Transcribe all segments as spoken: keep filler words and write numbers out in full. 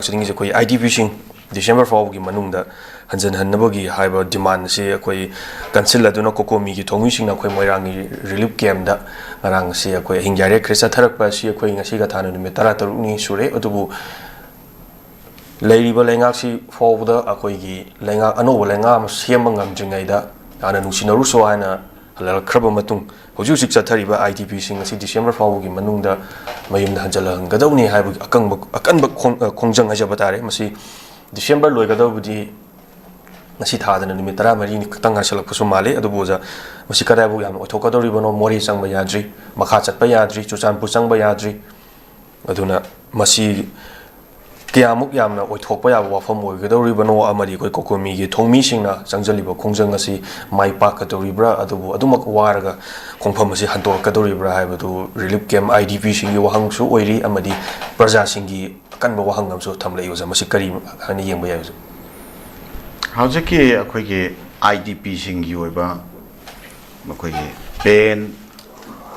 ꯈꯨꯗꯤꯡꯒꯤꯁꯦ ꯑꯩꯈꯣꯏ I D Pꯁꯤꯡ December ꯐꯥꯎꯕꯒꯤ ꯃꯅꯨꯡꯗ ꯍꯟꯖꯤꯟꯍꯟꯅꯕꯒꯤ ꯍꯥꯏꯕ demand ꯑꯁꯤ ꯑꯩꯈꯣꯏ ꯀꯟꯁꯤꯜꯂꯗꯨꯅ COCOMIꯒꯤ ꯊꯧꯃꯤꯁꯤꯡꯅ ꯑꯩꯈꯣꯏ ꯃꯣꯏꯔꯥꯡꯒꯤ relief campꯇ ꯉꯔꯥꯡ ꯑꯁꯤ ꯑꯩꯈꯣꯏ ꯑꯍꯤꯡ ꯌꯥꯔꯦ ꯈꯔ ꯆꯠꯊꯔꯛꯄ ꯑꯁꯤ ꯑꯩꯈꯣꯏ ꯉꯁꯤꯒ ꯊꯥꯅ ꯅꯨꯃꯤꯠ ꯇꯔꯥꯇꯔꯨꯛꯅꯤ ꯁꯨꯔꯦ꯫ ꯑꯗꯨꯕꯨ ꯂꯩꯔꯤꯕ ꯂꯩꯉꯥꯛꯁꯤ ꯐꯥꯎꯕꯗ ꯑꯩꯈꯣꯏꯒꯤ ꯂꯩꯉꯥꯛ, ꯑꯅꯧꯕ ꯂꯩꯉꯥꯛ ꯑꯃ ꯁꯦꯝꯕ ꯉꯝꯗ꯭ꯔꯤꯉꯩꯗ ꯍꯥꯟꯅ ꯅꯨꯡꯁꯤꯅꯔꯨꯁꯣ ꯍꯥꯏꯅ ꯍꯜꯂꯛꯈ꯭ꯔꯕ ꯃꯇꯨꯡ, ꯍꯧꯖꯤꯛ ꯍꯧꯖꯤꯛ ꯆꯠꯊꯔꯤꯕ I D Pꯁꯤꯡ ꯑꯁꯤ December ꯐꯥꯎꯕꯒꯤ ꯃꯅꯨꯡꯗ ꯃꯌꯨꯝꯗ ꯍꯟꯖꯤꯜꯍꯟꯒꯗꯧꯅꯤ ꯍꯥꯏꯕꯒꯤ ꯑꯀꯪꯕ, ꯑꯀꯟꯕ ꯈꯣꯡ-, ꯑ, ꯈꯣꯡꯖꯪ ꯍꯥꯏꯖꯕ ꯇꯥꯔꯦ꯫ ꯃꯁꯤ December ꯂꯣꯏꯒꯗꯧꯕꯗꯤ ꯉꯁꯤ ꯊꯥꯗꯅ ꯅꯨꯃꯤꯠ ꯇꯔꯥꯃꯔꯤꯅꯤ ꯈꯛꯇꯪ ꯉꯥꯏꯁꯜꯂꯛꯄꯁꯨ ꯃꯥꯜꯂꯤ꯫ ꯑꯗꯨꯕꯨ ꯑꯣꯖꯥ, ꯃꯁꯤ ꯀꯗꯥꯏꯐꯥꯎ ꯌꯥꯝꯅ ꯑꯣꯏꯊꯣꯛꯀꯗꯧꯔꯤꯕꯅꯣ? ꯃꯣꯔꯦ ꯆꯪꯕ ꯌꯥꯗ꯭ꯔꯤ, ꯃꯈꯥ ꯆꯠꯄ ꯌꯥꯗ꯭ꯔꯤ, ꯆꯨꯔꯆꯥꯟꯄꯨꯔ ꯆꯪꯕ ꯌꯥꯗ꯭ꯔꯤ꯫ ꯑꯗꯨꯅ ꯃꯁꯤ ꯀꯌꯥꯃꯨꯛ ꯌꯥꯝꯅ ꯑꯣꯏꯊꯣꯛꯄ ꯌꯥꯕ ꯋꯥꯐꯝ ꯑꯣꯏꯒꯗꯧꯔꯤꯕꯅꯣ, ꯑꯃꯗꯤ ꯑꯩꯈꯣꯏ COCOMIꯒꯤ ꯊꯧꯃꯤꯁꯤꯡꯅ ꯆꯪꯁꯤꯜꯂꯤꯕ ꯈꯣꯡꯖꯪ ꯑꯁꯤ ꯃꯥꯏ ꯄꯥꯛꯀꯗꯧꯔꯤꯕ꯭ꯔꯥ, ꯑꯗꯨꯕꯨ ꯑꯗꯨꯃꯛ ꯋꯥꯔꯒ ꯈꯣꯡꯐꯝ ꯑꯁꯤ ꯍꯟꯗꯣꯔꯛꯀꯗꯧꯔꯤꯕ꯭ꯔꯥ ꯍꯥꯏꯕꯗꯨ relief camp I D Pꯁꯤꯡꯒꯤ ꯋꯥꯍꯪꯁꯨ ꯑꯣꯏꯔꯤ, ꯑꯃꯗꯤ ꯄ꯭ꯔꯖꯥꯁꯤꯡꯒꯤ ꯑꯀꯟꯕ ꯋꯥꯍꯪ ꯑꯃꯁꯨ ꯊꯝꯂꯛꯏ꯫ ꯑꯣꯖꯥ, ꯃꯁꯤ ꯀꯔꯤ ꯍꯥꯏꯅ ꯌꯦꯡꯕ ꯌꯥꯏ, ꯑꯣꯖꯥ? ꯍꯧꯖꯤꯛꯀꯤ ꯑꯩꯈꯣꯏꯒꯤ I D Pꯁꯤꯡꯒꯤ ꯑꯣꯏꯕ ꯃꯈꯣꯏꯒꯤ pain,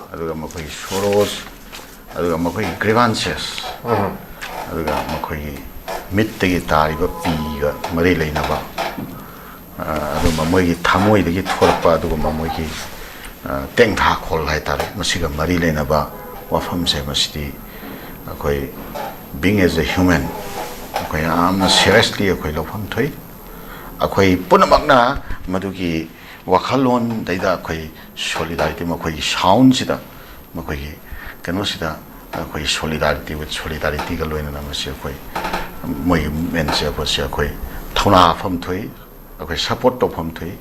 ꯑꯗꯨꯒ ꯃꯈꯣꯏꯒꯤ ꯁꯣꯔꯣꯁ, ꯑꯗꯨꯒ ꯃꯈꯣꯏꯒꯤ grievances, ꯑꯗꯨꯒ ꯃꯈꯣꯏꯒꯤ ꯃꯤꯠꯇꯒꯤ ꯇꯥꯔꯤꯕ ꯄꯤꯒ ꯃꯔꯤ ꯂꯩꯅꯕ, ꯑ, ꯑꯗꯨꯒꯨꯝꯕ ꯃꯣꯏꯒꯤ ꯊꯃꯣꯏꯗꯒꯤ ꯊꯣꯔꯛꯄ ꯑꯗꯨꯒꯨꯝꯕ ꯃꯣꯏꯒꯤ, ꯑ, ꯇꯦꯡꯊꯥꯈꯣꯜ ꯍꯥꯏꯇꯥꯔꯦ, ꯃꯁꯤꯒ ꯃꯔꯤ ꯂꯩꯅꯕ ꯋꯥꯐꯝꯁꯦ, ꯃꯁꯤꯗꯤ ꯑꯩꯈꯣꯏ being as a human, ꯑꯩꯈꯣꯏ ꯌꯥꯝꯅ seriously ꯑꯩꯈꯣꯏ ꯂꯧꯐꯝ ꯊꯣꯛꯏ꯫ ꯑꯩꯈꯣꯏ ꯄꯨꯝꯅꯃꯛꯅ ꯃꯗꯨꯒꯤ ꯋꯥꯈꯜꯂꯣꯟꯗꯩꯗ ꯑꯩꯈꯣꯏ solidarity, ꯃꯈꯣꯏꯒꯤ soundꯁꯤꯗ, ꯃꯈꯣꯏꯒꯤ ꯀꯩꯅꯣꯁꯤꯗ ꯑꯩꯈꯣꯏ solidarity with solidarityꯒ ꯂꯣꯏꯅꯅ ꯃꯁꯤ ꯑꯩꯈꯣꯏ ꯃꯣꯏꯒꯤ movementꯁꯦ ꯑꯩꯈꯣꯏꯁꯦ ꯑꯩꯈꯣꯏ ꯊꯧꯅꯥ ꯍꯥꯞꯐꯝ ꯊꯣꯛꯏ, ꯑꯩꯈꯣꯏ support ꯇꯧꯐꯝ ꯊꯣꯛꯏ,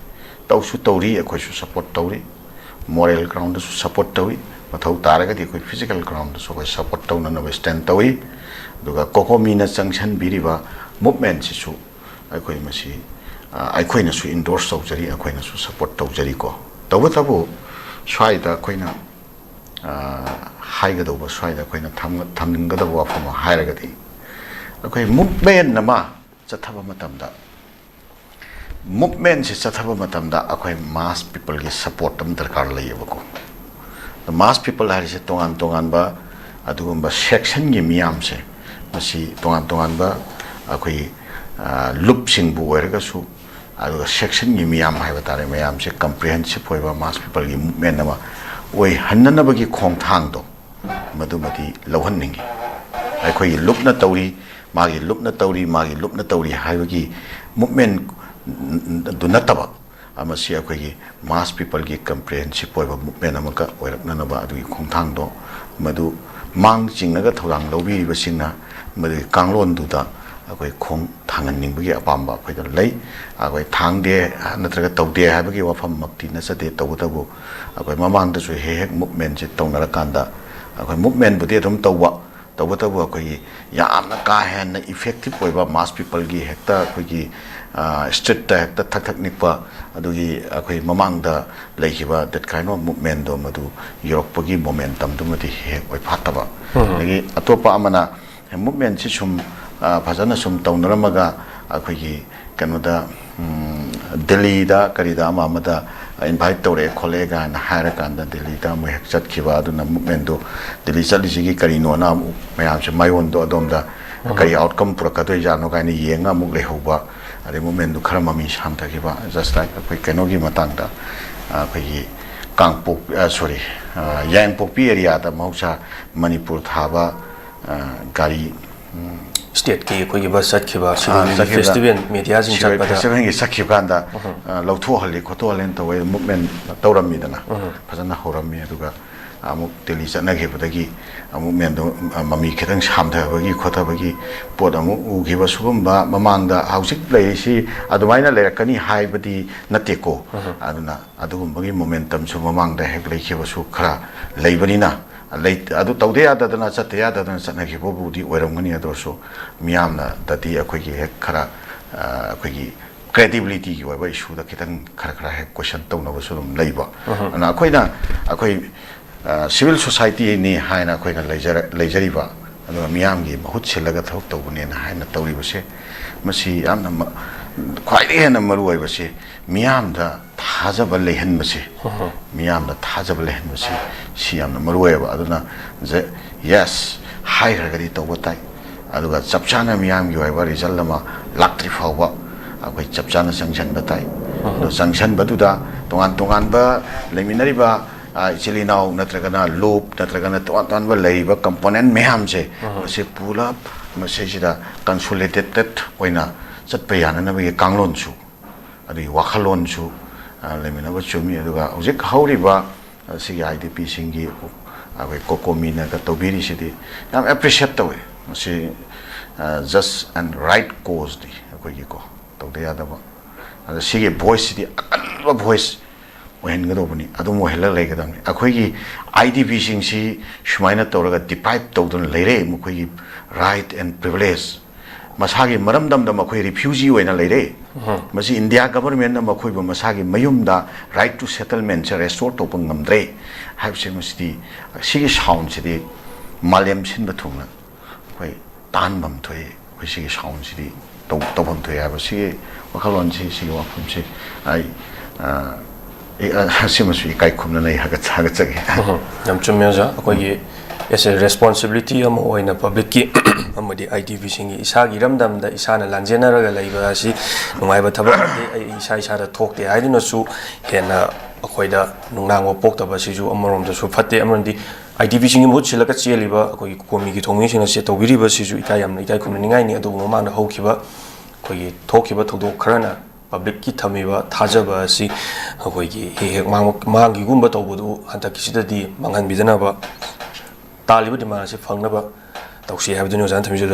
ꯇꯧꯁꯨ ꯇꯧꯔꯤ, ꯑꯩꯈꯣꯏꯁꯨ support ꯇꯧꯔꯤ, moral groundꯗꯁꯨ support ꯇꯧꯏ, ꯃꯊꯧ ꯇꯥꯔꯒꯗꯤ ꯑꯩꯈꯣꯏ physical groundꯗꯁꯨ ꯑꯩꯈꯣꯏ support ꯇꯧꯅꯅꯕ stand ꯇꯧꯏ꯫ ꯑꯗꯨꯒ COCOMIꯅ ꯆꯪꯁꯤꯟꯕꯤꯔꯤꯕ movementꯁꯤꯁꯨ ꯑꯩꯈꯣꯏ ꯃꯁꯤ, ꯑ, ꯑꯩꯈꯣꯏꯅꯁꯨ endorse ꯇꯧꯖꯔꯤ, ꯑꯩꯈꯣꯏꯅꯁꯨ support ꯇꯧꯖꯔꯤꯀꯣ꯫ ꯇꯧꯕꯇꯕꯨ ꯁ꯭ꯋꯥꯏꯗ ꯑꯩꯈꯣꯏꯅ, ꯑ, ꯍꯥꯏꯒꯗꯧꯕ, ꯁ꯭ꯋꯥꯏꯗ ꯑꯩꯈꯣꯏꯅ ꯊꯝ-, ꯊꯝꯅꯤꯡꯒꯗꯕ ꯋꯥꯐꯝ ꯑꯃ ꯍꯥꯏꯔꯒꯗꯤ, ꯑꯩꯈꯣꯏ movement ꯑꯃ ꯆꯠꯊꯕ ꯃꯇꯝꯗ, movementꯁꯦ ꯆꯠꯊꯕ ꯃꯇꯝꯗ ꯑꯩꯈꯣꯏ mass peopleꯒꯤ support ꯑꯃ ꯗꯔꯀꯥꯔ ꯂꯩꯌꯦꯕꯀꯣ꯫ Mass people ꯍꯥꯏꯔꯤꯁꯦ ꯇꯣꯉꯥꯟ ꯇꯣꯉꯥꯟꯕ ꯑꯗꯨꯒꯨꯝꯕ sectionꯒꯤ ꯃꯤꯌꯥꯝꯁꯦ ꯃꯁꯤ ꯇꯣꯉꯥꯟ ꯇꯣꯉꯥꯟꯕ ꯑꯩꯈꯣꯏꯒꯤ ꯂꯨꯞꯁꯤꯡꯕꯨ ꯑꯣꯏꯔꯒꯁꯨ, ꯑꯗꯨꯒ ꯁꯦꯛꯁꯟꯒꯤ ꯃꯤꯌꯥꯝ ꯍꯥꯏꯕ ꯇꯥꯔꯦ, ꯃꯌꯥꯝꯁꯦ ꯀꯝꯄ꯭ꯔꯤꯍꯦꯟꯁꯤꯞ ꯑꯣꯏꯕ ꯃꯥꯁ ꯄꯤꯄꯜꯒꯤ ꯃꯨꯞꯃꯦꯟ ꯑꯃ ꯑꯣꯏꯍꯟꯅꯅꯕꯒꯤ ꯈꯣꯡꯊꯥꯡꯗꯣ ꯃꯗꯨꯃꯗꯤ ꯂꯧꯍꯟꯅꯤꯡꯏ꯫ ꯑꯩꯈꯣꯏꯒꯤ ꯂꯨꯞꯅ ꯇꯧꯔꯤ, ꯃꯥꯒꯤ ꯂꯨꯞꯅ ꯇꯧꯔꯤ, ꯃꯥꯒꯤ ꯂꯨꯞꯅ ꯇꯧꯔꯤ ꯍꯥꯏꯕꯒꯤ ꯃꯨꯞꯃꯦꯟ ꯗꯨ ꯅꯠꯇꯕ, ꯃꯁꯤ ꯑꯩꯈꯣꯏꯒꯤ ꯃꯥꯁ ꯄꯤꯄꯜꯒꯤ ꯀꯝꯄ꯭ꯔꯤꯍꯦꯟꯁꯤꯞ ꯑꯣꯏꯕ ꯃꯨꯞꯃꯦꯟ ꯑꯃꯈꯛ ꯑꯣꯏꯔꯛꯅꯅꯕ ꯑꯗꯨꯒꯤ ꯈꯣꯡꯊꯥꯡꯗꯣ ꯃꯗꯨ ꯃꯥꯡ ꯆꯤꯡꯉꯒ ꯊꯧꯗꯥꯡ ꯂꯧꯕꯤꯔꯤꯕꯁꯤꯡꯅ ꯃꯗꯨꯒꯤ ꯀꯥꯡꯂꯣꯟꯗꯨꯗ ꯑꯩꯈꯣꯏ ꯈꯣꯡ ꯊꯥꯡꯍꯟꯅꯤꯡꯕꯒꯤ ꯑꯄꯥꯝꯕ ꯑꯩꯈꯣꯏꯗ ꯂꯩ꯫ ꯑꯩꯈꯣꯏ ꯊꯥꯡꯗꯦ ꯅꯠꯇ꯭ꯔꯒ ꯇꯧꯗꯦ ꯍꯥꯏꯕꯒꯤ ꯋꯥꯐꯝꯃꯛꯇꯤ ꯅꯠꯆꯗꯦ, ꯇꯧꯕꯇꯕꯨ ꯑꯩꯈꯣꯏ ꯃꯃꯥꯡꯗꯁꯨ ꯍꯦꯛ ꯍꯦꯛ ꯃꯨꯞꯃꯦꯟꯁꯦ ꯇꯧꯅꯔꯀꯥꯟꯗ ꯑꯩꯈꯣꯏ ꯃꯨꯞꯃꯦꯟꯕꯨꯗꯤ ꯑꯗꯨꯝ ꯇꯧꯕ, ꯇꯧꯕꯇꯕꯨ ꯑꯩꯈꯣꯏꯒꯤ ꯌꯥꯝꯅ ꯀꯥ ꯍꯦꯟꯅ ꯏꯐꯦꯛꯇꯤꯞ ꯑꯣꯏꯕ ꯃꯥꯁ ꯄꯤꯄꯜꯒꯤ ꯍꯦꯛꯇ ꯑꯩꯈꯣꯏꯒꯤ ꯏꯁꯇ꯭ꯔꯤꯠꯇ ꯍꯦꯛꯇ ꯊꯛ ꯊꯛ ꯅꯤꯛꯄ, ꯑꯗꯨꯒꯤ ꯑꯩꯈꯣꯏ ꯃꯃꯥꯡꯗ ꯂꯩꯈꯤꯕ that kind of movement ꯗꯣ ꯃꯗꯨ ꯌꯧꯔꯛꯄꯒꯤ ꯃꯣꯃꯦꯟꯇꯝꯗꯨꯃꯗꯤ ꯍꯦꯛ ꯑꯣꯏꯐꯥꯠꯇꯕ꯫ ꯑꯗꯒꯤ ꯑꯇꯣꯞꯄ ꯑꯃꯅ ꯃꯨꯞꯃꯦꯟꯁꯤ ꯁꯨꯝ ꯐꯖꯅ ꯁꯨꯝ ꯇꯧꯅꯔꯝꯃꯒ ꯑꯩꯈꯣꯏꯒꯤ ꯀꯩꯅꯣꯗ ꯗꯦꯜꯂꯤꯗ ꯀꯔꯤꯗ ꯑꯃ ꯑꯃꯗ ꯏꯟꯚꯥꯏꯠ ꯇꯧꯔꯛꯑꯦ ꯈꯣꯠꯂꯛꯑꯦ ꯀꯥꯏꯅ ꯍꯥꯏꯔꯀꯥꯟꯗ ꯗꯦꯜꯂꯤꯗ ꯑꯃꯨꯛ ꯍꯦꯛ ꯆꯠꯈꯤꯕ꯫ ꯑꯗꯨꯅ ꯃꯨꯞꯃꯦꯟꯗꯨ ꯗꯦꯜꯂꯤ ꯆꯠꯂꯤꯁꯤꯒꯤ ꯀꯔꯤꯅꯣꯅ ꯑꯃꯨꯛ ꯃꯌꯥꯝꯁꯦ ꯃꯥꯏꯑꯣꯟꯗꯣ ꯑꯗꯣꯝꯗ ꯀꯔꯤ ꯑꯥꯎꯠꯀꯝ ꯄꯨꯔꯛꯀꯗꯣꯏꯖꯥꯠꯅꯣ ꯀꯥꯏꯅ ꯌꯦꯡꯉ ꯑꯃꯨꯛ ꯂꯩꯍꯧꯕ꯫ ꯑꯗꯩ ꯃꯨꯞꯃꯦꯟꯗꯨ ꯈꯔ ꯃꯃꯤ ꯁꯥꯝꯊꯈꯤꯕ꯫ Just like ꯑꯩꯈꯣꯏ ꯀꯩꯅꯣꯒꯤ ꯃꯇꯥꯡꯗ ꯑꯩꯈꯣꯏꯒꯤ ꯀꯥꯡꯄꯣꯛ ꯁꯣꯔꯤ ꯌꯥꯏꯉꯪꯄꯣꯛꯄꯤ ꯑꯦꯔꯤꯌꯥꯗ ꯃꯍꯧꯁꯥ ꯃꯅꯤꯄꯨꯔ ꯊꯥꯕ ꯒꯥꯔꯤ ꯁ꯭ꯇꯦꯠꯀꯤ ꯑꯩꯈꯣꯏꯒꯤ ꯕꯁ ꯆꯠꯈꯤꯕ ꯁꯤꯔꯣꯏ ꯂꯤꯂꯤ ꯐꯦꯁꯇꯤꯚꯦꯜ ꯃꯦꯗꯤꯌꯥꯁꯤꯡ ꯆꯠꯄꯗ ꯐꯦꯁꯇꯤꯚꯦꯜꯒꯤ ꯆꯠꯈꯤꯕ ꯀꯥꯟꯗ ꯂꯧꯊꯣꯛꯍꯜꯂꯤ ꯈꯣꯠꯇꯣꯛꯍꯜꯂꯤꯅ ꯇꯧꯋꯦ꯫ ꯃꯨꯞꯃꯦꯟ ꯇꯧꯔꯝꯃꯤꯗꯅ ꯐꯖꯅ ꯍꯧꯔꯝꯃꯤ꯫ ꯑꯗꯨꯒ ꯑꯃꯨꯛ ꯗꯦꯜꯂꯤ ꯆꯠꯅꯈꯤꯕꯗꯒꯤ ꯃꯨꯞꯃꯦꯟꯗꯣ ꯃꯃꯤ ꯈꯤꯇꯪ ꯁꯥꯝꯊꯕꯒꯤ ꯈꯣꯠꯊꯕꯒꯤ ꯄꯣꯠ ꯑꯃꯨꯛ ꯎꯈꯤꯕ꯫ ꯁꯤꯒꯨꯝꯕ ꯃꯃꯥꯡꯗ ꯍꯧꯖꯤꯛ ꯂꯩꯔꯤꯁꯤ ꯑꯗꯨꯃꯥꯏꯅ ꯂꯩꯔꯛꯀꯅꯤ ꯍꯥꯏꯕꯗꯤ ꯅꯠꯇꯦꯀꯣ꯫ ꯑꯗꯨꯅ ꯑꯗꯨꯒꯨꯝꯕꯒꯤ ꯃꯣꯃꯦꯟꯇꯝꯁꯨ ꯃꯃꯥꯡꯗ ꯍꯦꯛ ꯂꯩꯈꯤꯕꯁꯨ ꯈꯔ ꯂꯩꯕꯅꯤꯅ, ꯑꯗꯨ ꯇꯧꯗ ꯌꯥꯗꯗꯅ ꯆꯠꯇ ꯌꯥꯗꯗꯅ ꯆꯠꯅꯈꯤꯕꯕꯨꯗꯤ ꯑꯣꯏꯔꯝꯒꯅꯤ꯫ ꯑꯗꯨ ꯑꯣꯏꯔꯁꯨ ꯃꯤꯌꯥꯝꯅꯗꯗꯤ ꯑꯩꯈꯣꯏꯒꯤ ꯍꯦꯛ ꯈꯔ ꯑꯩꯈꯣꯏꯒꯤ ꯀ꯭ꯔꯦꯗꯤꯕꯤꯂꯤꯇꯤꯒꯤ ꯑꯣꯏꯕ ꯏꯁꯨꯗ ꯈꯤꯇꯪ ꯈꯔ ꯈꯔ ꯍꯦꯛ ꯀꯣꯏꯁꯟ ꯇꯧꯅꯕꯁꯨ ꯑꯗꯨꯝ ꯂꯩꯕ꯫ ꯑꯗꯨꯅ ꯑꯩꯈꯣꯏꯅ ꯑꯩꯈꯣꯏ ꯁꯤꯚꯤꯜ ꯁꯣꯁꯥꯏꯇꯤꯅꯤ ꯍꯥꯏꯅ ꯑꯩꯈꯣꯏꯅ ꯂꯩꯖꯔ ꯂꯩꯖꯔꯤꯕ, ꯑꯗꯨꯒ ꯃꯤꯌꯥꯝꯒꯤ ꯃꯍꯨꯠ ꯁꯤꯜꯂꯒ ꯊꯕꯛ ꯇꯧꯕꯅꯦꯅ ꯍꯥꯏꯅ ꯇꯧꯔꯤꯕꯁꯦ, ꯃꯁꯤ ꯌꯥꯝꯅ ꯈ꯭ꯋꯥꯏꯗꯒꯤ ꯍꯦꯟꯅ ꯃꯔꯨ ꯑꯣꯏꯕꯁꯦ ꯃꯤꯌꯥꯝꯗ ꯊꯥꯖꯕ ꯂꯩꯍꯟꯕꯁꯦ꯫ ꯃꯤꯌꯥꯝꯗ ꯊꯥꯖꯕ ꯂꯩꯍꯟꯕꯁꯤ ꯁꯤ ꯌꯥꯝꯅ ꯃꯔꯨ ꯑꯣꯏꯌꯦꯕ꯫ ꯑꯗꯨꯅ ꯌꯦꯁ ꯍꯥꯏꯈ꯭ꯔꯒꯗꯤ ꯇꯧꯕ ꯇꯥꯏ, ꯑꯗꯨꯒ ꯆꯞ ꯆꯥꯅ ꯃꯤꯌꯥꯝꯒꯤ ꯑꯣꯏꯕ ꯔꯤꯖꯜ ꯑꯃ ꯂꯥꯛꯇ꯭ꯔꯤ ꯐꯥꯎꯕ ꯑꯩꯈꯣꯏ ꯆꯞ ꯆꯥꯅ ꯆꯪꯁꯤꯟꯕ ꯇꯥꯏ꯫ ꯑꯗꯣ ꯆꯪꯁꯤꯟꯕꯗꯨꯗ ꯇꯣꯉꯥꯟ ꯇꯣꯉꯥꯟꯕ ꯂꯩꯃꯤꯟꯅꯔꯤꯕ, ꯑ, ꯏꯆꯤꯜ ꯏꯅꯥꯎ ꯅꯠꯇ꯭ꯔꯒꯅ ꯂꯨꯞ ꯅꯠꯇ꯭ꯔꯒꯅ ꯇꯣꯉꯥꯟ ꯇꯣꯉꯥꯟꯕ ꯂꯩꯔꯤꯕ ꯀꯝꯄꯣꯅꯦꯟ ꯃꯌꯥꯝꯁꯦ, ꯃꯁꯤ ꯄꯨꯂꯞ ꯃꯁꯤꯁꯤꯗ ꯀꯟꯁꯣꯂꯤꯗꯦꯇꯦꯠ ꯑꯣꯏꯅ ꯆꯠꯄ ꯌꯥꯅꯅꯕꯒꯤ ꯀꯥꯡꯂꯣꯟꯁꯨ, ꯑꯗꯒꯤ ꯋꯥꯈꯜꯂꯣꯟꯁꯨ, ꯑ, ꯂꯩꯃꯤꯟꯅꯕ ꯆꯨꯝꯃꯤ꯫ ꯑꯗꯨꯒ ꯍꯧꯖꯤꯛ ꯍꯧꯔꯤꯕ, ꯑ, ꯁꯤꯒꯤ ꯑꯥꯏ ꯗꯤ ꯄꯤꯁꯤꯡꯒꯤ ꯑꯩꯈꯣꯏ ꯀꯣꯀꯣꯃꯤꯅꯒ ꯇꯧꯕꯤꯔꯤꯁꯤꯗꯤ ꯌꯥꯝ ꯑꯦꯄ꯭ꯔꯤꯁꯤꯌꯦꯠ ꯇꯧꯋꯦ꯫ ꯃꯁꯤ, ꯑ, just and right causeꯅꯤ ꯑꯩꯈꯣꯏꯒꯤꯀꯣ, ꯇꯧꯗ ꯌꯥꯗꯕ꯫ ꯑꯗ ꯁꯤꯒꯤ ꯚꯣꯏꯁꯁꯤꯗꯤ ꯑꯀꯟꯕ ꯚꯣꯏꯁ ꯑꯣꯏꯍꯟꯒꯗꯧꯕꯅꯤ, ꯑꯗꯨꯝ ꯑꯣꯏꯍꯜꯂꯒ ꯂꯩꯒꯗꯕꯅꯤ꯫ ꯑꯩꯈꯣꯏꯒꯤ ꯑꯥꯏ ꯗꯤ ꯄꯤꯁꯤꯡꯁꯤ ꯁꯨꯃꯥꯏꯅ ꯇꯧꯔꯒ ꯗꯤꯄ꯭ꯔꯥꯏꯚ ꯇꯧꯗꯨꯅ ꯂꯩꯔꯦ, ꯃꯈꯣꯏꯒꯤ ꯔꯥꯏꯠ ꯑꯦꯟ ꯄ꯭ꯔꯤꯚꯤꯂꯦꯖ꯫ ꯃꯁꯥꯒꯤ ꯃꯔꯝꯗꯝꯗ ꯃꯈꯣꯏ ꯔꯤꯐ꯭ꯌꯨꯖꯤ ꯑꯣꯏꯅ ꯂꯩꯔꯦ꯫ ꯃꯁꯤ ꯏꯟꯗꯤꯌꯥ ꯒꯚꯔꯟꯃꯦꯟꯠꯅ ꯃꯈꯣꯏꯕꯨ ꯃꯁꯥꯒꯤ ꯃꯌꯨꯝꯗ ꯔꯥꯏꯠ ꯇꯨ ꯁꯦꯇꯜꯃꯦꯟꯠꯁꯦ ꯔꯦꯁꯇꯣꯔ ꯇꯧꯕ ꯉꯝꯗ꯭ꯔꯦ ꯍꯥꯏꯕꯁꯦ, ꯃꯁꯤꯗꯤ, ꯁꯤꯒꯤ ꯁꯥꯎꯟꯁꯤꯗꯤ ꯃꯥꯂꯦꯝ ꯁꯤꯟꯕ ꯊꯨꯡꯅ ꯑꯩꯈꯣꯏ ꯇꯥꯍꯟꯐꯝ ꯊꯣꯛꯏ꯫ ꯑꯩꯈꯣꯏ ꯁꯤꯒꯤ ꯁꯥꯎꯟꯁꯤꯗꯤ ꯇꯧ-, ꯇꯧꯐꯝ ꯊꯣꯛꯏ ꯍꯥꯏꯕ ꯁꯤꯒꯤ ꯋꯥꯈꯜꯂꯣꯟꯁꯤ, ꯁꯤꯒꯤ ꯋꯥꯐꯝꯁꯤ ꯑꯩ, ꯑ, ꯑꯩ, ꯑ, ꯑꯁꯤꯃꯁꯨ ꯏꯀꯥꯏ ꯈꯨꯝꯅꯅ ꯑꯩ ꯍꯥꯒꯠ-, ꯍꯥꯒꯠꯆꯒꯦ꯫ ꯎꯝ, ꯌꯥꯝ ꯆꯨꯝꯃꯦ ꯑꯣꯖꯥ꯫ ꯑꯩꯈꯣꯏꯒꯤ as a responsibility ꯑꯃ ꯑꯣꯏꯅ ꯄꯕ꯭ꯂꯤꯛꯀꯤ ꯑꯃꯗꯤ ꯑꯥꯏ ꯗꯤ ꯄꯤꯁꯤꯡꯒꯤ ꯏꯁꯥꯒꯤ ꯏꯔꯝꯗꯝꯗ ꯏꯁꯥꯅ ꯂꯥꯟꯖꯦꯟꯅꯔꯒ ꯂꯩꯕ ꯑꯁꯤ ꯅꯨꯡꯉꯥꯏꯕ ꯊꯕꯛ ꯅꯠꯇꯦ꯫ ꯑꯩ ꯏꯁꯥ ꯏꯁꯥꯗ ꯊꯣꯛꯇꯦ ꯍꯥꯏꯗꯨꯅꯁꯨ ꯍꯦꯟꯅ ꯑꯩꯈꯣꯏꯗ ꯅꯨꯡꯅꯥꯡꯕ ꯄꯣꯛꯇꯕ ꯑꯁꯤꯁꯨ ꯑꯃꯔꯣꯝꯗꯁꯨ ꯐꯠꯇꯦ꯫ ꯑꯃꯔꯣꯝꯗꯤ ꯑꯥꯏ ꯗꯤ ꯄꯤꯁꯤꯡꯒꯤ ꯃꯍꯨꯠ ꯁꯤꯜꯂꯒ ꯆꯦꯜꯂꯤꯕ ꯑꯩꯈꯣꯏꯒꯤ ꯀꯣꯃꯤꯒꯤ ꯊꯧꯃꯤꯁꯤꯡ ꯑꯁꯤ ꯇꯧꯕꯤꯔꯤꯕꯁꯤꯁꯨ ꯏꯀꯥꯏ ꯌꯥꯝꯅ ꯏꯀꯥꯏ ꯈꯨꯝꯅꯅꯤꯡꯉꯥꯏꯅꯤ꯫ ꯑꯗꯨꯕꯨ ꯃꯃꯥꯡꯗ ꯍꯧꯈꯤꯕ ꯑꯩꯈꯣꯏꯒꯤ ꯊꯣꯛꯈꯤꯕ ꯊꯧꯗꯣꯛ ꯈꯔꯅ ꯄꯕ꯭ꯂꯤꯛꯀꯤ ꯊꯝꯃꯤꯕ ꯊꯥꯖꯕ ꯑꯁꯤ ꯑꯩꯈꯣꯏꯒꯤ ꯍꯦꯛ ꯍꯦꯛ ꯃꯥꯡ-, ꯃꯥꯡꯒꯤꯒꯨꯝꯕ ꯇꯧꯕꯗꯨ ꯍꯟꯗꯛꯀꯤꯁꯤꯗꯗꯤ ꯃꯥꯡꯍꯟꯕꯤꯗꯅꯕ, ꯇꯥꯜꯂꯤꯕ ꯗꯤꯃꯥꯟ ꯑꯁꯤ ꯐꯪꯅꯕ ꯇꯧꯁꯤ ꯍꯥꯏꯕꯗꯨꯅꯤ ꯑꯣꯖꯥꯅ ꯊꯝꯕꯤꯖꯔꯤꯕ꯫